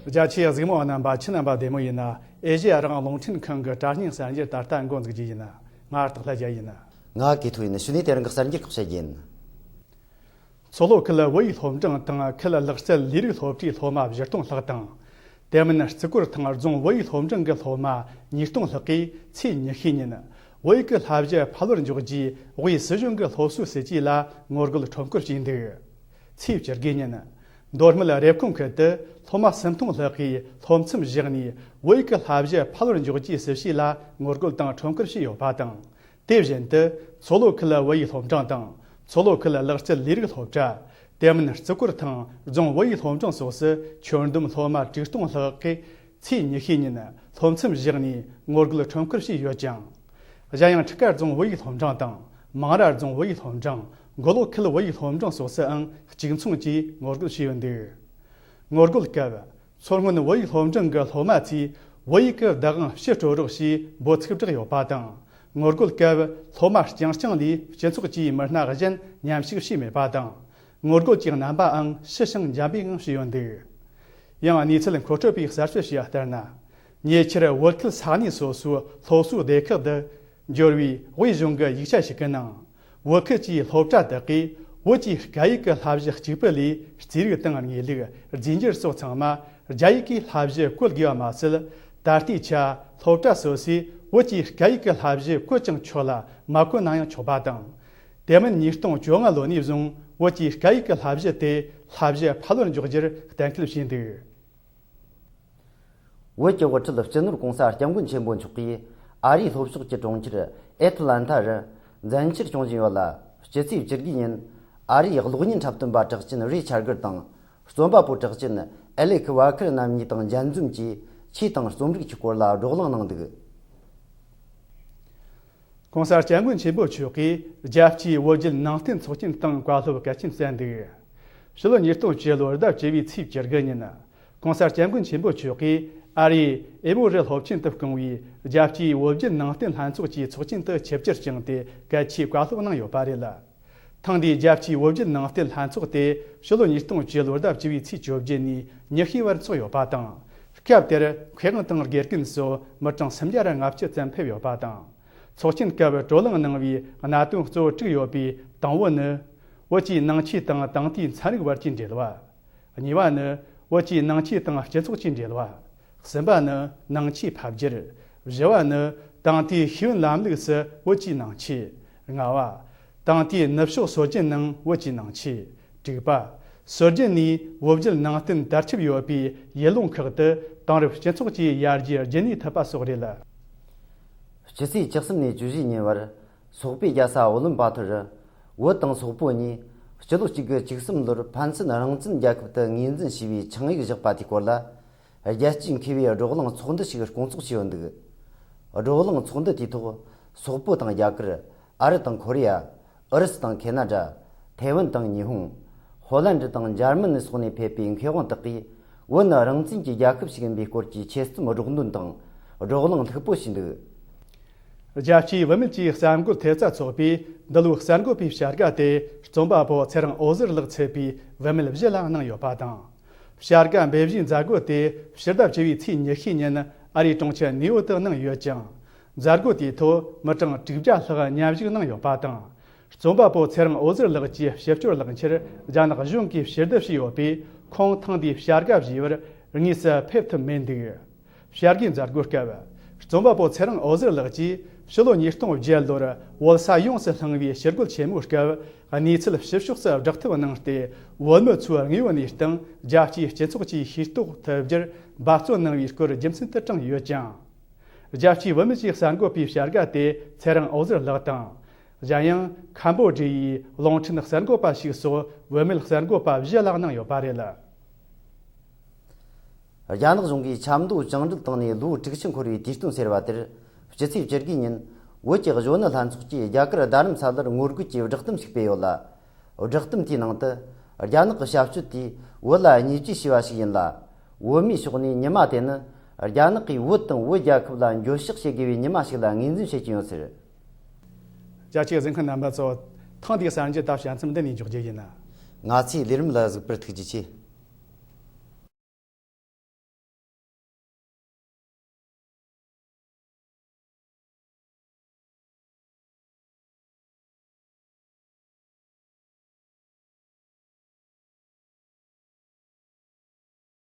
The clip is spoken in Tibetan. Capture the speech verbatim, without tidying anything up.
རྒྱ་ཆེའི་གཟིགས་མོ་བ་རྣམ་པ། ཁྱེད་རྣམ་པ་བདེ་མོ་ཡིན་ན། ཨེ་ཤེ་ཡ་རང་དབང་རླུང་འཕྲིན་ཁང་གི་དྲ་བརྙན་གསར་འགྱུར་ད་ལྟ་འགོ་འཛུགས་རྒྱུ་ཡིན། ང་སྟག་ལྷ་རྒྱལ་ཡིན། ང་གི་ཐུག་ཡིན། ཞུ་ནས་དེ་རིང་གི་གསར་འགྱུར་ཁག་བཤད་རྒྱུ་ཡིན། མཚོ་ལྷོ་ཁུལ་བོད་ཡིག་སློབ་འབྲིང་དང་ཁུལ་ལག་རྩལ་ལས་རིགས་སློབ་གྲྭའི་སློབ་མ་བཞི་སྟོང་ལྷག་དང་། དེ་མིན་རྩི་གོར་ཐང་རྫོང་བོད་ཡིག་སློབ་འབྲིང་གི་སློབ་མ་ཉིས་སྟོང་ལྷག་གིས་ཚེས་ཉི་ཤུའི་ཉིན་བོད་ཡིག་གི་བསླབ་གཞི་ཕབ་ལོར་འཇོག་རྒྱུའི་དབུས་སྲིད་གཞུང་གི་སློབ་གསོའི་སྲིད་ཇུས་ལ་ངོ་རྒོལ་ཁྲོམ་སྐོར་བྱས་འདུག། ཚེས་བཅུ་དགུའི་ཉིན། མདོ་སྨད་རེབ་གོང་ཁུལ་དུ་སློབ་མ་སུམ་སྟོང་ལྷག་གིས་སློབ་མཚམས་བཞག་ནས་བོད་ཡིག་གི་བསླབ་གཞི་ཕབ་ལོར་འཇོག་རྒྱུའི་སྲིད་བྱུས་ལ་ངོ་རྒོལ་དང་ཁྲོམ་སྐོར་བྱས་ཡོད་པ་དང་། དེ་བཞིན་དུ་མཚོ་ལྷོ་ཁུལ་བོད་ཡིག་སློབ་འབྲིང་དང་མཚོ་ལྷོ་ཁུལ་ལག་རྩལ་ལས་རིགས་སློབ་གྲྭ། དེ་མིན་རྩི་གོར་ཐང་རྫོང་བོད་ཡིག་སློབ་འབྲིང་སོགས་སུ་ཁྱོན་བསྡོམས་སློབ་མ་དྲུག་སྟོང་ལྷག་གིས་ཚེས་ཉི་ཤུའི་ཉིན་སློབ་མཚམས་བཞག་ནས་ངོ་རྒོལ་ཁྲོམ་སྐོར་བྱས་ཡོད་ཅིང་། གཞན་ཡང་ཁྲི་ཀ་རྫོང་བོད་ཡིག་སློབ་འབྲིང་དང་། མང་ར་རྫོང་བོད་ཡིག་སློབ་འབྲིང་། མགོ་ལོག་ཁུལ་བོད་ཡིག་སློབ་འབྲིང་སོགས་སུའང་གཅིག་མཚུངས་ཀྱིས་ངོ་རྒོལ་བྱས་ཡོད་འདུག། ངོ་རྒོལ་སྐབས། མཚོ་སྔོན་བོད་ཡིག་སློབ་འབྲིང་གི་སློབ་མ་ཚོས་བོད་ཡིག་གི་བདག་དབང་ཕྱིར་སྤྲོད་རོགས་ཞེས་འབོད་ཚིག་བསྒྲགས་ཡོད་པ་དང་། ངོ་རྒོལ་སྐབས་སློབ་མ་རྐྱང་རྐྱང་ལས་སྤྱི་ཚོགས་ཀྱི་མི་སྣ་གཞན་མཉམ་ཞུགས་བྱས་མེད་པ་དང་། ངོ་རྒོལ་གྱི་རྣམ་པའང་ཞི་ཞིང་འཇམ་པའི་ངང་བྱས་ཡོད་འདུག། ཡང་གནས་ཚུལ་མཁོ་སྤྲོད་པས་གསར་བཤད་བྱས་པ་ལྟར་ན། ཉེ་ཆར་བོད་ཁུལ་ས་གནས་སོ་སོའི་སློབ་གསོའི་སྡེ་ཁག་ཏུ་འབྱོར་བའི་དབུས་གཞུང་གི་ཡིག་ཆ་ཞིག་གི་ནང་། བོད་ཁུལ་གྱི་སློབ་གྲྭ་དག་གིས་བོད་ཀྱི་སྐད་ཡིག་གི་བསླབ་གཞི་གཅིག་པུ་ལས་རྩིས་རིག་དང་དངོས་ལུགས། རྫས་འགྱུར་སོགས་ཚང་མ་རྒྱ་ཡིག་གི་བསླབ་གཞི་བཀོལ་དགོས་པ་མ་ཟད། ད་ལྟའི་ཆ་སློབ་གྲྭ་སོ་སོས་བོད་ཀྱི་སྐད་ཡིག་གི་བསླབ་གཞི་བཀོལ་ཀྱང་ཆོག་ལ་མ་བཀོལ་ན་ཡང་ཆོག་པ་དང་། དེ་མིན་ཉིས་སྟོང་བཅོ་ལྔ་ལོ་ནས་བཟུང་བོད་ཀྱི་སྐད་ཡིག་གི་བསླབ་གཞི་དེ་བསླབ་གཞི་ཕབ་ལོར་འཇོག་རྒྱུར་གཏན་འཁེལ་བྱས་འདུག། བོད་ཀྱི་དབུ་ཁྲིད་སྤྱི་ནོར་༸གོང་ས་༸སྐྱབས་མགོན་ཆེན་པོ་མཆོག་གིས་ཨ་རིའི་ལྷོ་ཕྱོགས་ཀྱི་གྲོང་ཁྱེར་ཨེ་ཏི་ལན་ཐ་རུ་མཛད་འཆར་སྐྱོང་བཞིན་ཡོད་ལ། སྤྱི་ཚེས་བཅུ་དགུའི་ཉིན་ཨ་རིའི་གློག་བརྙན་འཁྲབ་སྟོན་པ་གྲགས་ཅན་རེ་ཆར་གར་དང་རྩོམ་པ་པོ་གྲགས་ཅན་ཨེ་ལེག་ཝ་ཁར་རྣམ་གཉིས་དང་མཇལ་འཛོམས་ཀྱིས་ཆོས་དང་རྩོམ་རིག་གི་སྐོར་ལ་བགྲོ་གླེང་གནང་འདུག། ༸གོང་ས་༸སྐྱབས་མགོན་ཆེན་པོ་མཆོག་གིས་རྒྱལ་སྤྱིའི་བོད་བརྒྱུད་ནང་བསྟན་ཚོགས་ཆེན་སྟེང་བཀའ་སློབ་གལ་ཆེན་གསན་འདུག། ཕྱི་ལོ་ཉིས་སྟོང་བཅུ་ལོར་ཟླ་བཅུ་པའི་ཚེས་བཅུ་དགུ་ཉིན། ༸གོང་ས་༸སྐྱབས་མགོན་ཆེན་པོ་མཆོག་གིས་ཨ་རིའི་ཨེ་མོ་རི་སློབ་ཆེན་དུ་བསྐོངས་པའི་རྒྱལ་སྤྱིའི་བོད་བརྒྱུད་ནང་བསྟན་ལྷན་ཚོགས་ཀྱི་ཚོགས་ཆེན་དུ་ཆིབས་བསྒྱུར་བསྐྱངས་ཏེ་གལ་ཆེའི་བཀའ་སློབ་གནང་ཡོད་པ་རེད། ཐེངས་འདིའི་རྒྱལ་སྤྱིའི་བོད་བརྒྱུད་ནང་བསྟན་ལྷན་ཚོགས་དེ་ཕྱི་ལོ་ཉིས་སྟོང་བཅུ་ལོར་ཟླ་བཅུ་པའི་ཚེས་བཅོ་བརྒྱད་ནས་ཉི་ཤུའི་བར་འཚོགས་ཡོད་པ་དང་། སྐབས་དེར་མཁས་དབང་དང་དགེ་རྒན་སོགས་མི་གྲངས་སུམ་བརྒྱ་ར་ལྔ་བཅུ་ཙམ་ཕེབས་ཡོད་པ་དང་། ཚོགས་ཆེན་སྐབས་བགྲོ་གླེང་གནང་བའི་གནད་དོན་གཙོ་བོ་དྲུག་ཡོད་པའི་དང་པོ་ནི། བོད་ཀྱི་ནང་ཆོས་དང་དེང་དུས་ཚན་རིག་བར་གྱི་འབྲེལ་བ། གཉིས་པ་ནི། བོད་ཀྱི་ནང་ཆོས་དང་སྤྱི་ཚོགས་ཀྱི་འབྲེལ་བ། གསུམ་པ་ནི། ནང་ཆོས་ཕབ་སྒྱུར། བཞི་བ་ནི། དེང་དུས་ཤེས་ཡོན་ལམ་ལུགས་སུ་བོད་ཀྱི་ནང་ཆོས། ལྔ་བ། དེང་དུས་ནུབ་ཕྱོགས་སྲོལ་རྒྱུན་ནང་བོད་ཀྱི་ནང་ཆོས། དྲུག་པ། སྲོལ་རྒྱུན་ནས་བོད་བརྒྱུད་ནང་བསྟན་དར་ཁྱབ་ཡོད་པའི་ཡུལ་ལུང་ཁག་ཏུ་དེང་རབས་སྤྱི་ཚོགས་ཀྱི་ཡར་རྒྱས་རྒྱུན་གནས་ཐུབ་པ་སོགས་རེད། སྤྱི་ཚེས་བཅུ་གསུམ་ནས་བཅུ་བཞིའི་ཉིན་བར། སོག་པོའི་རྒྱལ་ས་ཨོ་ལིམ་པ་ཐོར། བོད་དང་སོག་པོ་གཉིས་སྤྱི་ལོ་གཅིག་དགུ་གཅིག་གསུམ་ལོར་ཕན་ཚུན་རང་བཙན་རྒྱལ་ཁབ་ཏུ་ངོས་འཛིན་བྱས་པའི་ཆིངས་ཡིག་བཞག་པ་དེའི་སྐོར་ལ། རྒྱལ་སྤྱིའི་མཁས་པའི་བགྲོ་གླེང་ཚོགས་འདུ་ཞིག་སྐོང་ཚོགས་བྱས་ཡོད་འདུག། བགྲོ་གླེང་ཚོགས་འདུ་དེའི་ཐོག་སོག་པོ་དང་རྒྱ་གར། ཨ་རི་དང་ཁོ་རེ་ཡ། ཨུ་རུ་སུ་དང་ཁེ་ན་ཌ། ཐའེ་ཝན་དང་ཉི་ཧོང་། ཧོ་ལན་ཌི་དང་འཇར་མ་ནི་སོགས་ནས་ཕེབས་པའི་མཁས་དབང་དག་གིས་བོད་ནི་རང་བཙན་གྱི་རྒྱལ་ཁབ་ཞིག་ཡིན་པའི་སྐོར་གྱི་ཆེད་རྩོམ་སྒྲོག་འདོན་དང་བགྲོ་གླེང་ལྷུག་པོ་བྱས་འདུག། རྒྱལ་སྤྱིའི་བུད་མེད་ཀྱི་གསར་འགོད་ཐེབས་རྩ་ཚོགས་པས་འདི་ལོའི་གསར་འགོད་པའི་བྱ་དགའ་དེ་རྩོམ་པ་པོ་ཚེ་རིང་འོད་ཟེར་ལགས་མཚན་པའི་བུད་མེད་བཞི་ལ་གནང་ཡོད་པ་དང་། བྱ་དགའ་འབུལ་བཞེས་མཛད་སྒོ་དེ་ཕྱི་ཟླ་བཅུ་པའི་ཚེས་ཉི་ཤུའི་ཉིན་ཨ་རིའི་གྲོང་ཁྱེར་ནིའུ་ཡོག་ཏུ་གནང་ཡོད་ཅིང་། མཛད་སྒོ་དེའི་ཐོག་མི་གྲངས་དྲུག་བརྒྱ་ལྷག་མཉམ་ཞུགས་གནང་ཡོད་པ་དང་། རྩོམ་པ་པོ་ཚེ་རིང་འོད་ཟེར་ལགས་ཀྱི་ཕྱི་སྐྱོར་ལག་འཁྱེར་རྒྱ་ནག་གཞུང་གིས་ཕྱིར་བསྡུ་བྱས་ཡོད་པས། ཁོང་ཐེངས་འདིའི་བྱ་དགའ་བཞེས་པར་དངོས་སུ་ཕེབས་ཐུབ་མེད་འདུག། བྱ་དགའི་མཛད་སྒོའི་སྐབས། རྩོམ་པ་པོ་ཚེ་རིང་འོད་ཟེར་ལགས་ཀྱིས་ཕྱི་ལོ་ཉིས་སྟོང་བརྒྱད་ལོར་བོད་ས་ཡོངས་སུ་བསླངས་པའི་ཕྱིར་རྒོལ་ཆེན་མོའི་སྐབས། གནས་ཚུལ་ཕྱི་ཕྱོགས་སུ་བསྒྲགས་ཐབས་གནང་སྟེ། བོད་མི་ཚོས་དངོས་པོ་གནས་སྟངས་རྒྱལ་སྤྱིའི་སྤྱི་ཚོགས་ཀྱིས་ཤེས་རྟོགས་ཐུབ་རྒྱུར་འབད་བརྩོན་གནང་བའི་སྐོར་རྒྱུ་མཚན་དུ་དྲངས་ཡོད་ཅིང་། རྒྱལ་སྤྱིའི་བུད་མེད་ཀྱི་གསར་འགོད་པའི་བྱ་དགའ་དེ་ཚེ་རིང་འོད་ཟེར་ལགས་དང་། གཞན་ཡང་ཁམ་བོ་ཌི་ཡའི་གླིང་ཕྲན་གསར་འགོད་པ་ཞིག་སོགས་བུད་མེད་གསར་འགོད་པ་བཞི་ལ་གནང་ཡོད་པ་རེད། རྒྱ་ནག་གཞུང་གིས་ཆབ་མདོ་བཅིངས་འགྲོལ་བཏང་ནས་ལོ་དྲུག་ཅུ་འཁོར་བའི་དུས་སྟོན་ཟེར་བ་དེར། སྤྱི་ཚེས་བཅུ་དགུའི་ཉིན། བོད་ཀྱི་གཞོན་ནུ་ལྷན་ཚོགས་ཀྱིས་རྒྱ་གར་རྡ་རམ་ས་ལར་ངོ་རྒོལ་གྱི་བསྒྲགས་གཏམ་ཞིག་སྤེལ་ཡོད་ལ། བསྒྲགས་གཏམ་དེའི་ནང་དུ། རྒྱ་ནག་གི་བྱ་སྤྱོད་དེས་བོད་ལ་བརྙས་བཅོས་བྱས་པ་ཞིག་ཡིན་ལ། བོད་མིའི་ཕྱོགས་ནས་ཉི་མ་དེ་ནི། རྒྱ་ནག་གིས་བོད་དང་བོད་རྒྱལ་ཁབ་ལ་འགྱོད་བཤགས་བྱེད་དགོས་པའི་ཉི་མ་ཞིག་ལ་ངོས་འཛིན་བྱེད་ཀྱི་ཡོད་ཟེར། རྒྱ་ཆེའི་གཟིགས་མཁན་རྣམ་པ་ཚོ། ཐེངས་འདིའི་གསར་འགྱུར་དང་དཔྱད་རྩོམ་འདི་ནས་འཇོག་རྒྱུ་ཡིན། ང་ཚོའི་ལས་རིམ་ལ་གཟིགས་པར་ཐུགས་རྗེ་ཆེ།